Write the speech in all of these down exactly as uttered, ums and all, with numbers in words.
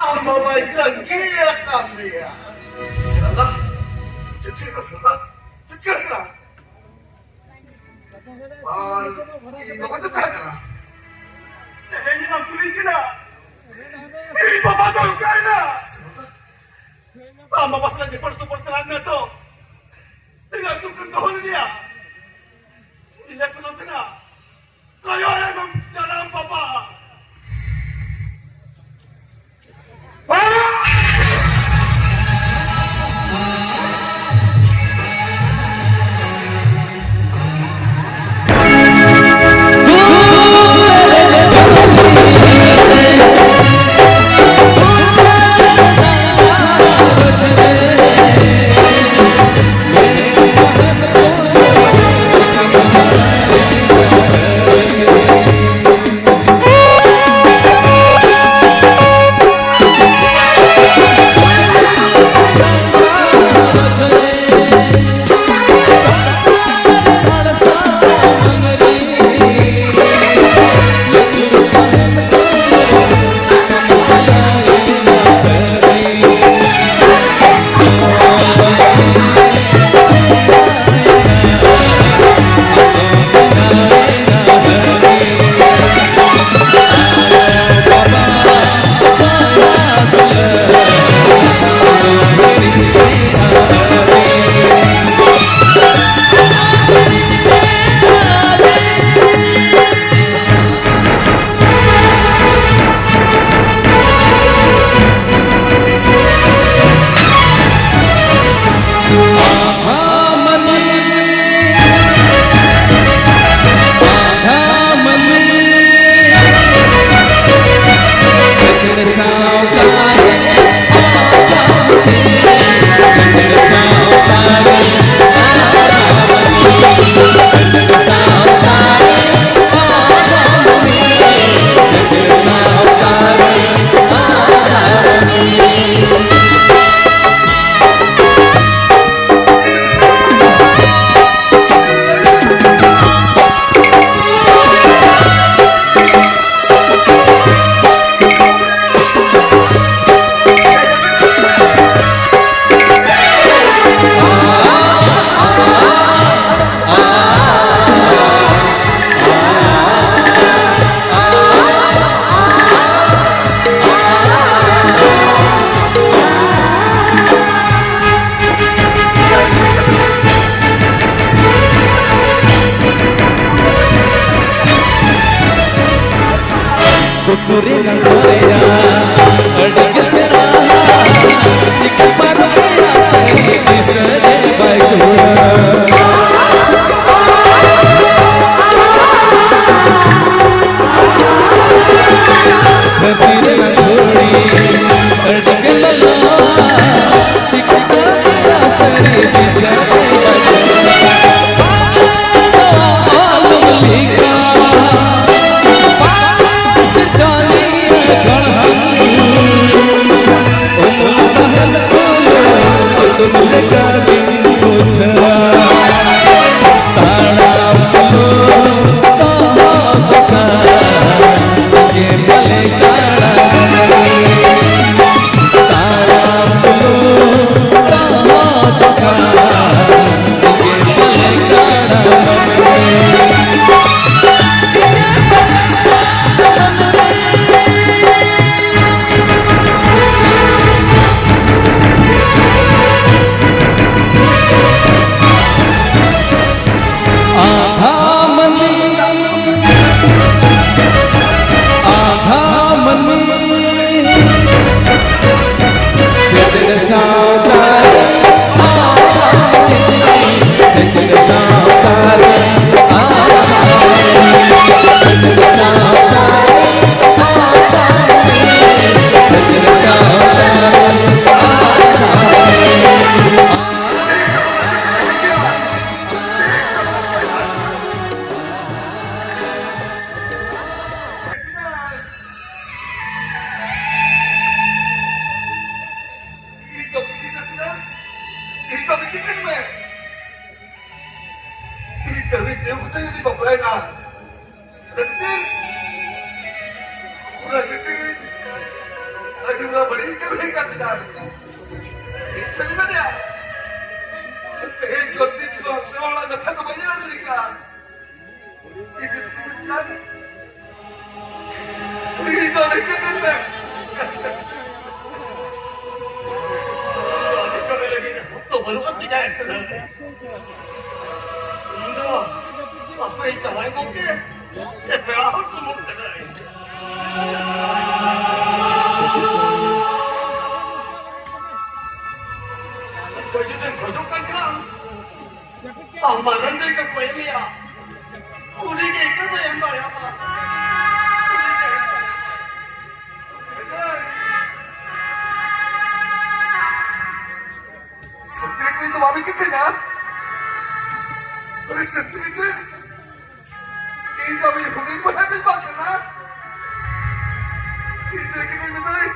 ᱟᱢ ᱵᱟᱵᱟᱭ ᱛᱟᱺᱜᱤ ᱟᱠᱟᱫ ᱢᱮᱭᱟ᱾ ᱥᱟᱞᱟ, ᱪᱮᱫ ᱪᱤᱠᱟᱹ ᱥᱟᱞᱟ? ᱪᱮᱫ ᱪᱤᱠᱟᱹ ᱠᱟᱱᱟ? ᱟᱨ ᱤᱧ ᱵᱟᱵᱟ ᱫᱚ ᱛᱟᱦᱮᱸ ᱠᱟᱱᱟ᱾ ᱛᱮᱦᱮᱧ ᱮᱢ ᱠᱩᱞᱤᱧ ᱠᱟᱱᱟ, ᱤᱧ ᱵᱟᱵᱟ ᱫᱚ ᱚᱠᱟᱭᱮᱱᱟ? ᱟᱢ ᱵᱟᱵᱟ ᱥᱟᱞᱟᱜ ᱰᱤᱯᱚᱨᱥ ᱰᱤᱯᱚᱨᱥ ᱪᱟᱞᱟᱜ ᱢᱮ ᱛᱚ᱾ ᱤᱧᱟᱹᱜ ᱥᱩᱠ ᱨᱮᱢ ᱫᱚᱦᱚ ᱞᱤᱫᱤᱧᱟ᱾ ᱤᱧᱟᱹᱜ ᱥᱩᱠ ᱠᱟᱱᱟ᱾ ᱠᱚᱭᱚᱜ ᱨᱮ ᱵᱟᱢ ᱪᱟᱞᱟᱜ ᱵᱟᱵᱟ᱾ ᱨᱮᱱᱟᱜ ᱫᱚᱨᱭᱟ ᱟᱹᱰᱤ ᱜᱮ ᱥᱮᱬᱟ, ᱪᱤᱠᱟᱹ ᱯᱟᱨᱚᱢᱮᱭᱟ ᱥᱟᱹᱨᱤ ᱫᱤᱥᱟᱹ ᱨᱮ ᱵᱟᱭ ᱜᱩᱨᱟ᱾ ᱦᱟᱹᱛᱤ ᱨᱮᱱᱟᱜ ᱜᱷᱚᱲᱤ ᱟᱹᱰᱤ ᱜᱮ ᱞᱚᱞᱚ, ᱪᱤᱠᱟᱹ ᱯᱟᱨᱚᱢᱮᱭᱟ ᱥᱟᱹᱨᱤ ᱫᱤᱥᱟᱹ ᱨᱮ ᱵᱟᱭ ᱜᱩᱨᱟ᱾ ᱟᱫᱷᱟ ᱢᱟᱹᱱᱢᱤ, ᱟᱫᱷᱟ ᱢᱟᱹᱱᱢᱤ, ᱥᱮᱪᱮᱫ ᱥᱟᱶᱛᱟ ᱨᱮ, ᱥᱮᱪᱮᱫ ᱥᱟᱶᱛᱟ ᱨᱮ, ᱥᱮᱪᱮᱫ ᱥᱟᱶᱛᱟ ᱨᱮ, ᱥᱮᱪᱮᱫ ᱥᱟᱶᱛᱟ ᱨᱮ, ᱤᱧ ᱫᱚ ᱵᱤᱴᱤ ᱠᱟᱹᱱᱟᱹᱧ᱾ ᱤᱧ ᱫᱚ ᱵᱤᱴᱤ ᱠᱟᱹᱱᱟᱹᱧ ᱢᱮ᱾ ᱤᱧ ᱫᱚ ᱢᱤᱫ ᱫᱮᱣ ᱠᱟᱛᱮ ᱡᱩᱫᱤ ᱵᱟᱯᱞᱟᱭᱮᱱᱟ, ᱞᱟᱹᱠᱛᱤ, ᱚᱱᱟ ᱠᱷᱟᱹᱛᱤᱨ ᱟᱹᱰᱤ ᱵᱟᱹᱲᱤᱡ ᱠᱟᱹᱢᱤ ᱠᱟᱱ ᱛᱤᱧᱟ᱾ ᱤᱧ ᱥᱟᱹᱨᱤ ᱢᱮᱱᱮᱫᱼᱟ, ᱛᱮᱦᱮᱧ ᱡᱚᱜᱽᱫᱤᱥ ᱥᱤᱝᱦᱚ ᱚᱱᱟ ᱠᱟᱛᱷᱟ ᱫᱚ ᱵᱟᱹᱧ ᱟᱹᱲᱟᱹ ᱫᱟᱲᱮ ᱠᱟᱜᱼᱟ᱾ ᱵᱟᱹᱱᱩᱜ ᱟᱥ ᱛᱤᱧᱟ ᱮᱠᱞᱟ ᱨᱮ᱾ ᱤᱧ ᱫᱚ ᱟᱯᱮ ᱡᱟᱶᱟᱭ ᱜᱚᱢᱠᱮ ᱥᱮ ᱯᱮᱲᱟ ᱦᱚᱲ ᱥᱩᱢᱩᱝ ᱠᱟᱱᱟᱭ᱾ ᱚᱠᱚᱭ ᱡᱩᱫᱤᱢ ᱠᱷᱚᱡᱚᱜ ᱠᱟᱱ ᱠᱷᱟᱱ, ᱟᱢ ᱢᱟᱨᱟᱝ ᱫᱟᱹᱭ ᱠᱚ ᱠᱚᱭ ᱢᱮᱭᱟ᱾ ᱩᱱᱤ ᱜᱮ ᱤᱠᱟᱹ ᱫᱚᱭ ᱮᱢ ᱫᱟᱲᱮᱭᱟᱢᱟ᱾ ᱩᱱᱤ ᱜᱮ ᱮᱢ ᱫᱟᱲᱮᱭᱟᱢᱟ᱾ ᱥᱚᱛᱭᱚᱡᱤᱛ ᱫᱚ ᱵᱟᱢ ᱤᱠᱟᱹ ᱠᱟᱱᱟ? ᱟᱨᱮ ᱥᱚᱛᱭᱚᱡᱤᱛ, ᱤᱧ ᱫᱚ ᱟᱢᱤᱡ ᱦᱩᱰᱤᱧ ᱵᱚᱭᱦᱟ ᱫᱚᱧ ᱵᱟᱝ ᱠᱟᱱᱟ᱾ ᱤᱧ ᱫᱚ ᱤᱠᱟᱹ ᱠᱟᱹᱧ ᱢᱮ ᱫᱟᱹᱭ᱾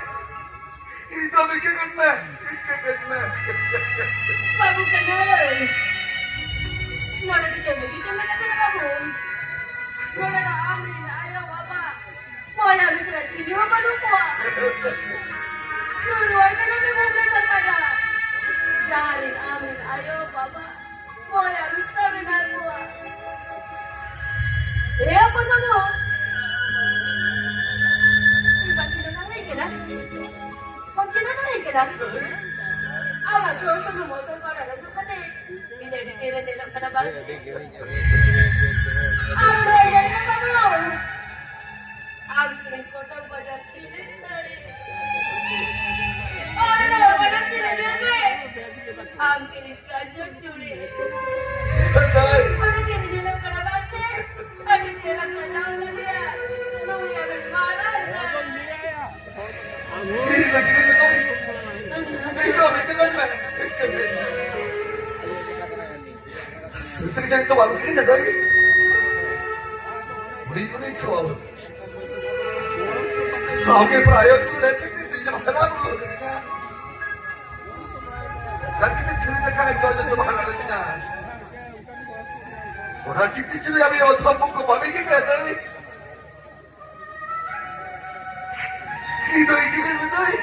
ᱤᱧ ᱫᱚ ᱟᱢ ᱤᱠᱟᱹ ᱠᱟᱹᱧ ᱢᱮ᱾ ᱤᱠᱟᱹ ᱠᱟᱹᱧ ᱢᱮ᱾ ᱵᱟᱹᱵᱩ ᱠᱟᱹᱱᱟᱹᱭ, ᱱᱚᱰᱮ ᱫᱚ ᱪᱮᱫ ᱞᱟᱹᱜᱤᱫ ᱪᱚᱢ ᱦᱮᱡ ᱟᱠᱟᱱᱟ ᱵᱟᱹᱵᱩ? ᱱᱚᱰᱮ ᱫᱚ ᱟᱢ ᱨᱮᱱ ᱟᱭᱳ ᱵᱟᱵᱟ ᱵᱚᱭᱦᱟ ᱢᱤᱥᱨᱟ ᱪᱤᱞᱤ ᱦᱚᱸ ᱵᱟᱹᱱᱩᱜ ᱠᱚᱣᱟ᱾ ᱱᱩᱭ ᱨᱩᱣᱟᱹᱲ ᱥᱮᱱᱚᱜ ᱢᱮ ᱵᱷᱩᱵᱽᱱᱮᱥᱚᱨ ᱵᱟᱡᱟᱨ᱾ ᱡᱟᱦᱟᱸ ᱨᱮ ᱟᱢ ᱨᱮᱱ ᱟᱭᱳ, ᱵᱟᱵᱟ, ᱵᱚᱭᱦᱟ ᱢᱤᱥᱨᱟ ᱢᱮᱱᱟᱜ ᱠᱚᱣᱟ᱾ ᱮ ᱦᱚᱯᱚᱱ ᱵᱟᱹᱵᱩ, ᱤᱧ ᱵᱟᱹᱜᱤ ᱫᱚ ᱵᱟᱝ ᱦᱩᱭ ᱠᱟᱱᱟ᱾ ᱵᱟᱢ ᱪᱤᱱᱦᱟᱹ ᱫᱟᱲᱮᱭᱟᱹᱧ ᱠᱟᱱᱟ? ᱟᱢᱟᱜ ᱥᱩᱨ ᱥᱩᱨ ᱢᱚᱛᱚ ᱯᱟᱲᱟ ᱨᱮ ᱫᱩᱲᱩᱵ ᱠᱟᱛᱮ ᱤᱧ ᱟᱹᱰᱤ ᱪᱮᱦᱨᱟ ᱧᱮᱞᱚᱜ ᱠᱟᱱᱟ ᱵᱟᱝ ᱥᱮ? ᱟᱨ ᱱᱚᱣᱟ ᱧᱮᱞ ᱢᱮ ᱵᱟᱹᱵᱩ, ᱟᱢ ᱛᱮᱦᱮᱧ ᱠᱚᱴᱚᱠ ᱵᱟᱡᱟᱨ ᱛᱤᱱᱟᱹᱜ ᱥᱟᱹᱲᱤ, ᱟᱨ ᱱᱚᱣᱟ ᱵᱟᱡᱟᱨ ᱛᱤᱱᱟᱹᱜ ᱧᱮᱞ ᱢᱮ, ᱟᱢ ᱛᱮᱦᱮᱧ ᱠᱟᱸᱪᱚ ᱪᱩᱲᱤ, ᱟᱹᱰᱤ ᱪᱮᱦᱨᱟ ᱧᱮᱞᱚᱜ ᱠᱟᱱᱟ ᱵᱟᱝ ᱥᱮ? ᱟᱹᱰᱤ ᱪᱮᱦᱨᱟ ᱥᱟᱡᱟᱣ ᱠᱟᱫᱮᱭᱟ ᱱᱩᱭ ᱟᱞᱮ ᱢᱟᱨᱟᱝ ᱫᱟᱫᱟ᱾ ᱤᱧ ᱫᱚ ᱪᱤᱠᱟᱹᱧ ᱢᱮᱛᱟᱭ? ᱤᱧ ᱫᱚ ᱢᱤᱫᱴᱟᱝ ᱜᱟᱱ ᱢᱮ᱾ ᱥᱟᱹᱨᱤ ᱛᱮᱜᱮ ᱡᱟᱹᱱᱤᱡ ᱫᱚ ᱵᱟᱝ ᱠᱤᱱ ᱱᱮᱰᱟᱭ᱾ ᱦᱩᱰᱤᱧ ᱦᱩᱰᱤᱧ ᱠᱚ᱾ ᱟᱢᱜᱮ ᱯᱨᱟᱭᱚ ᱛᱩᱞᱮ ᱛᱤᱧ ᱦᱟᱨᱟ ᱵᱩᱨᱩ ᱠᱟᱱᱟ᱾ ᱚᱱᱟ ᱠᱷᱟᱹᱛᱤᱨ ᱛᱮ ᱪᱷᱩᱨᱤ ᱞᱮᱠᱟ ᱡᱚ ᱡᱚ ᱵᱟᱦᱟ ᱞᱮᱱᱟ᱾ ᱚᱱᱟ ᱠᱷᱟᱹᱛᱤᱨ ᱛᱮ ᱪᱷᱩᱨᱤ ᱟᱢ ᱚᱛᱷᱚᱢ ᱠᱚ ᱵᱟᱢ ᱤᱫᱤ ᱠᱟᱫᱟ᱾ ᱤᱧ ᱫᱚ ᱤᱧ ᱜᱮ ᱢᱮᱛᱟᱭ᱾